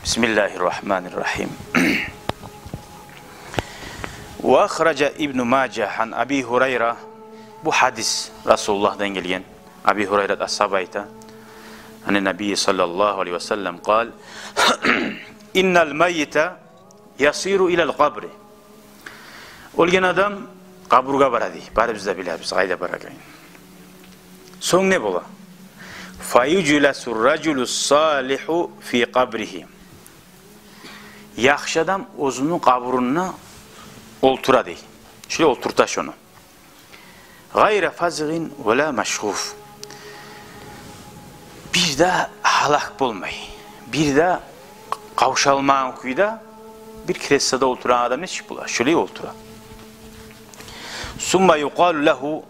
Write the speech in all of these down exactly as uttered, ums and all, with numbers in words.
بسم الله الرحمن الرحيم. وأخرج ابن ماجه عن أبي هريرة. Бу гьадис Расулуллагьдан гелген. Аби Гьурайрат асгьаба айта: عن النبي صلى الله عليه وسلم قال: إن الميت يصير إلى القبر. Оьлген адам къабургъа бара дей. Барыбыз да билебиз къайда барагъанын. Сонг не бола? فيجلس الرجل الصالح في قبره. Яхшы адам оьзюню къабурунда олтура дей. Шулай олтурта шону. غير فزع ولا مشغوف. Бир де гьалак болмай, бир де къавшалмагъан кюйде бир креслода олтурагъан адам нечик бола? Шулай олтура. ثم يقال له: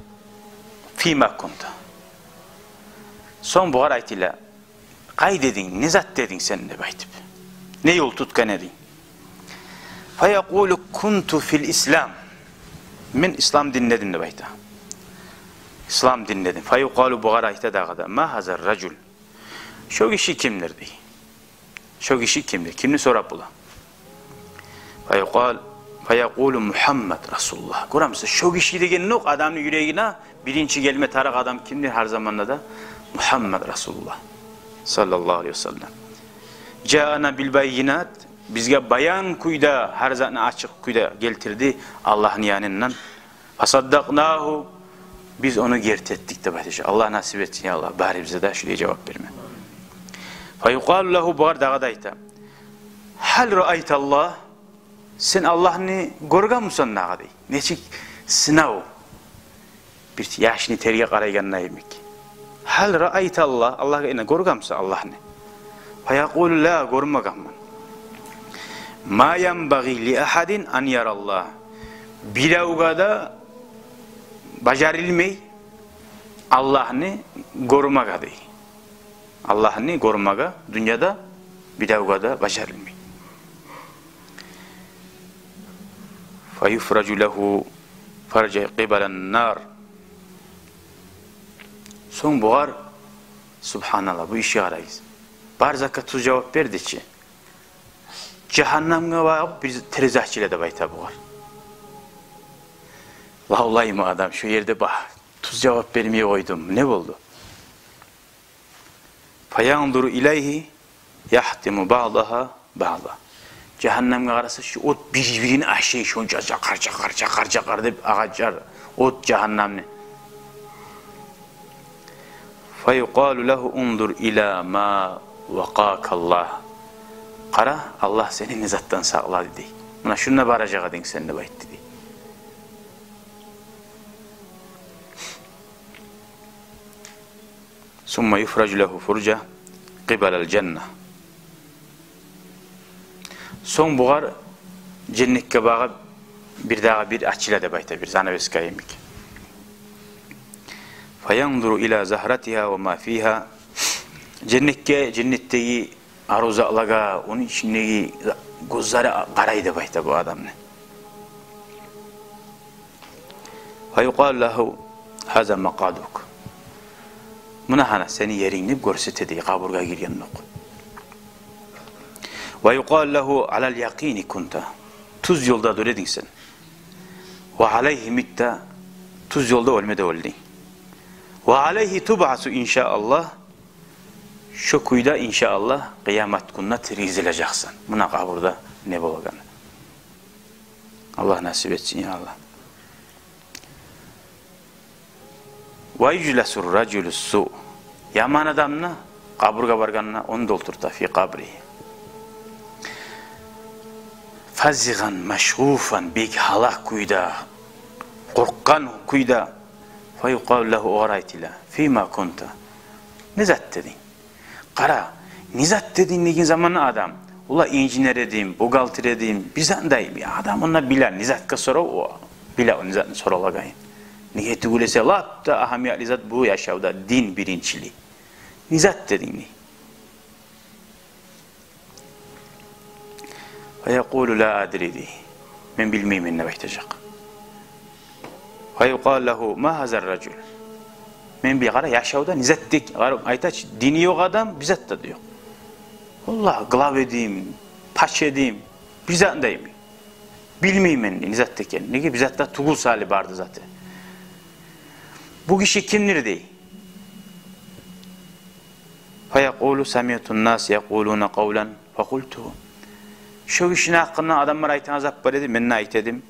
فيما كنت. Сонг бугъар айтыла: «Къайда эдинг, не зат эдинг сен?» — деп айтып. «Не ёл тутгъан эдинг?» فيقول: كنت في الإسلام. «Мен ислам динде эдим», — деп айта. «Ислам динде эдим». فيقال, бугъар айта дагъы да: ما هذا الرجل؟ Шо гиши кимдир, дей. Шо гиши кимдир? Кимни сорап бола? فيقال، فيقول: محمد رسول الله. Гёремисиз, шо гиши дегенокъ адамны юрегине биринчи гелме тарыкъ адам кимдир гьар заманда да? Мугьаммад Расулуллагь, саллаллагьу алайгьи ва саллам. جاءنا بالبينات, бизге баян кюйде, гьар затны ачыкъ кюйде гелтирди Аллагьны янындан. فصدقناه, биз ону герти этдик, деп айтажакъ. Аллагь насип этсин, я Аллагь, барыбызгъа да шулай жавап берме. فيقال له, бугъар дагъы да айта: هل رأيت الله؟ Сен Аллагьны гёргенмисен дагъы, дей. Нечик сынав. Бир яшны терге къарайгъанда йимик. هل رأيت الله؟ Аллагьны гёргенмисен Аллагьны? فيقول: لا, гёрмегенмен. ما ينبغي لأحد أن يرى الله. Биревге де бажарылмай Аллагьны гёрмеге, дей. Аллагьны гёрмеге дюньяда биревге де бажарылмай. فيفرج له فرجا قبل النار. Сонг бугъар, субгьаналлагь, бу ишге къарагъыз. Бар затгъа тюз жавап берди чи. Жагьаннамгъа багъып бир терезе ачыла деп айта бугъар. Лавлаймы адам, шо ерде, багь, тюз жавап бермей къойдум, не болду? فينظر إليه يحطم بعضها بعضا. Жагьаннамгъа къараса, шо от бир-бирин ашай, шонча жакъар, жакъар, жакъар, жакъар деп агъачлар от жагьаннамны. فيقال له: انظر إلى ما وقاك الله. Къара, Аллагь сени не затдан сакълады, дей. Муна шунда баражакъ эдинг сен, деп айтды, дей. ثم يفرج له فرجا قبل الجنة. Сонг бугъар женнетге багъып бир дагъы бир ачыла деп айта, бир занавеска йимик. فينظر إلى زهرتها وما فيها. Женнетге, женнетдеги арив затлагъа, ону ичиндеги гёзлери къарай деп айта бу адамны. فيقال له: هذا مقعدك. Муна гьана сени еринг, деп гёрсете, дей, къабургъа гиргенокъ. ويقال له: على اليقين كنت. Тюз ёлда дюр эдинг сен. وعليه مت. Тюз ёлда оьлме де оьлдюнг. وعليه تبعث إن شاء الله. Шо кюйде, иншааллагь, къыямат гюнде тиргизилежексен. Муна къабурда не болагъаны. Аллагь насип этсин, я Аллагь. ويجلس الرجل السوء. Яман адамны къабургъа баргъанда ону да олтурта في قبره. فزعا مشغوفا, бек гьалак кюйде, къоркъгъан кюйде. فيقال له, огъар айтыла: فيما كنت؟ Не зат эдинг? Къара, не зат эдинг деген заманда адам, ола инженер эдим, бухгалтер эдим, бир зат да, адам онда биле, не затгъа сорав о, биле о не затны соралагъанын. Неге тюгюл эсе, лап да агьамиятлы зат бу яшавда дин биринчилик. Не зат эдинг, не? فيقول: لا أدري, дей. Мен билмеймен, деп айтажакъ. فيقال له: ما هذا الرجل؟ Мен бир къара, яшавда не зат эдинг, къара, айта чы, дини ёкъ адам, бир зат да ёкъ. Валлагь, глав эдим, пач эдим, бир зат да эми. Билмеймен не зат экен. Неге, бир зат да тюгюл сали барды заты. Бу гиши кимдир дей. Фаякъулу: «Самиъту ннаса якъулуна къавлан факъултугьу». Шо гишини гьакъында адамлар айтагъан зат бар эди, мен де айта эдим.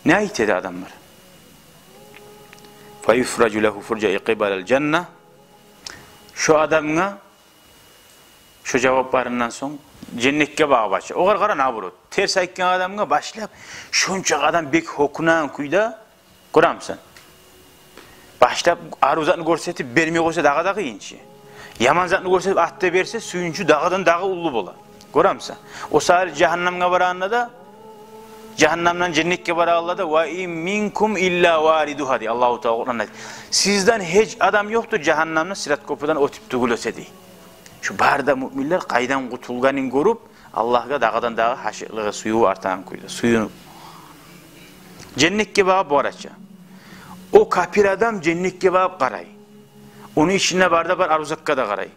Не айта эди адамлар? Фаюфражу лагьу фуржатан къибалал жанна. Шо адамгъа шо жавапларындан сонг женнетге багъып ача. Огъар къара, наоборот, терс айтгъан адамгъа башлап, шончакъы адам бек гьёкюнеген кюйде, гёремисен, башлап арив затны гёрсетип, бермей къойса, дагъы да къыйын чы. Яман затны гёрсетип, ат да берсе, сююнчю дагъыдан-дагъы уллу бола. Гёремисен? О саялы жагьаннамгъа барагъанда да, жагьаннамдан женнетге барагъанда да, «Ва ин минкум илла варидугьа», дей Аллагьу Таала Къуранда. Сизден гьеч адам ёкъдур жагьаннамны сырат кёпюрден оьтюп тюгюл эсе, дей. Шо бары да муъминлер къайдан къутулгъанын гёрюп, Аллагьгъа дагъыдан-дагъы гьашыкълыгъы, сюювю артагъан кюйде, сююнюп, женнетге багъып барача. О капир адам женнетге багъып къарай. Ону ичинде бары да бар арив затгъа да къарай.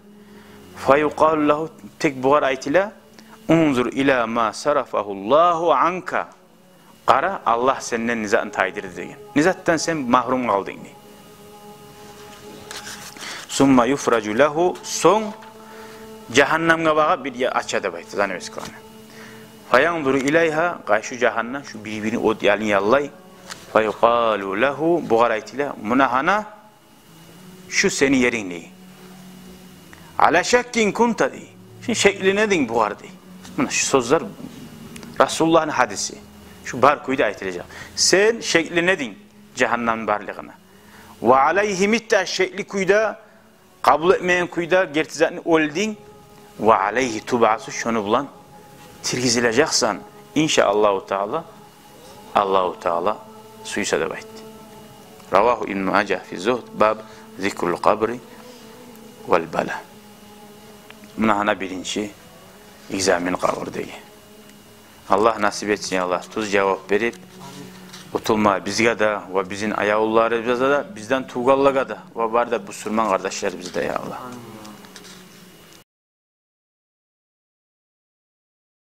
Фаюкъалу лагьу, тек бугъар айтыла: «Унзур ила ма сарафагьу Ллагьу анка». Къара, Аллагь сенден не затны тайдырды деген. Не затдан сен магьрюм къалдынг дей. Сумма юфражу лагьу, сонг жагьаннамгъа багъып бир я-, ача деп айта, занавеска. Фаянзуру илайгьа, къай шу жагьаннам, шу бир-бирин от ялын яллай. Фаюкъалу лагьу, бугъар айтыла: «Муна гьана, шу сени еринг», дей. «Ала шаккин кунта», дей. Сен шекленединг бугъар, дей. Муна шу сёзлер Расулуллагьны гьадиси. Шу бар кюйде айтылажакъ. Сен шекленединг жагьаннамны барлыгъына. «Ва алайгьи митта», шекли кюйде, къабул этмеген кюйде герти затны, оьлдюнг. «Ва алайгьи тубъасу», шону булан тиргизилежексен, иншааллагьу таала, Аллагьу таала сюйсе, деп айтды. Равагьу Ибну Мажа фи зугьд, баб зикрул къабри вал бала. Муна гьана биринчи экзамен къабурдагъы. Аллагь насип этсин, я Аллагь, тюз жавап берип къутулма бизге де ва бизин аявлуларыбызгъа да, бизден тувгъанлагъа да ва бары да бусурман къардашларыбызгъа да, я Аллагь.